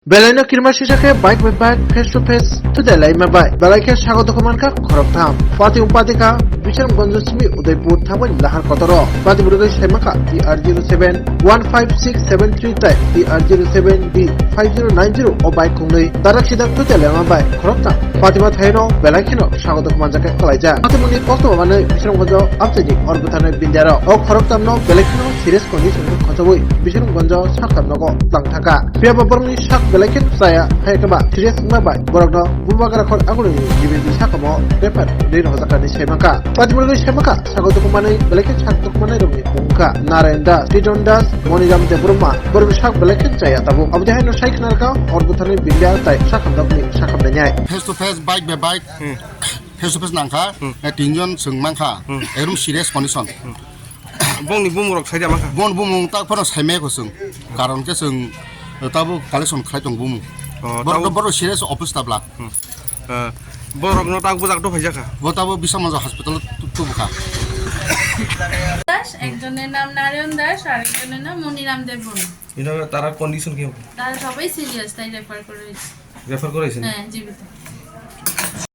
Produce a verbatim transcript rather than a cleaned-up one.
Belai no kirima sisa khe bike by bike, face to face thudai laima bai. Belai khe sago dukhu mankha khoroktham. Pati umpati kha Bisramganj simi Udaipur thangmani lahar kotoro. Pati bwrwgwi saimankha T R zero seven one five six seven three tai T R zero seven D five zero nine zero o bike khungnwi darak sidak thudai laima bai khoroktham. Patima thaino belai kheno sago dukhu manjakhe kwlaijak. Patimani kosto manwi Bisramganj o amchaini or bwtharnai bindiarok. O khoroktham no belai kheno serious condition khe khosogwi Bisramganj o saktham nogo tlang thangkha. Phiya ba borokni sak belai khe chaya, hai khe ba serious wngma bai borokno Bubagra khor agulini G B B sakamo refer rwi rwjaknani saimankha. Patimurgwi saimankha, sago dukhu manwi belai khe sak dukhu manwi rokni mung wngkha Narayan Das, Titon Das, Moniram Debbarma, borokni sak belai khe chaya tabuk. Aboni haino sai khna rwkha or bwtharnai bindia tai sakhamdokni sakhamnainai. Face to face, bike by bike, Hmm. Face to face nangkha, Hmm. eh, tinjon chwng mankha, Hmm. ekdom serious condition. Bongni bumung rok saida mankha. Bon bumung tak phano saimaya ko chwng. Karon khe chwng, eh, tabuk collection khlai tong bumung. Oh, Borok tabuk- borok serious office tabla. Hmm. Eh, borok no tak bujak do phaijakha. Bo tabuk Bisramganj hospital tu-, tubukha. Das, একজনের নাম নারায়ণ দাস, আরেকজনের নাম মনিরাম দেববর্মা। এটা তারা কন্ডিশন কি? তারা সবাই সিরিয়াস, তাই রেফার করে হয়েছে। রেফার করা হয়েছে না? হ্যাঁ, জীবিত।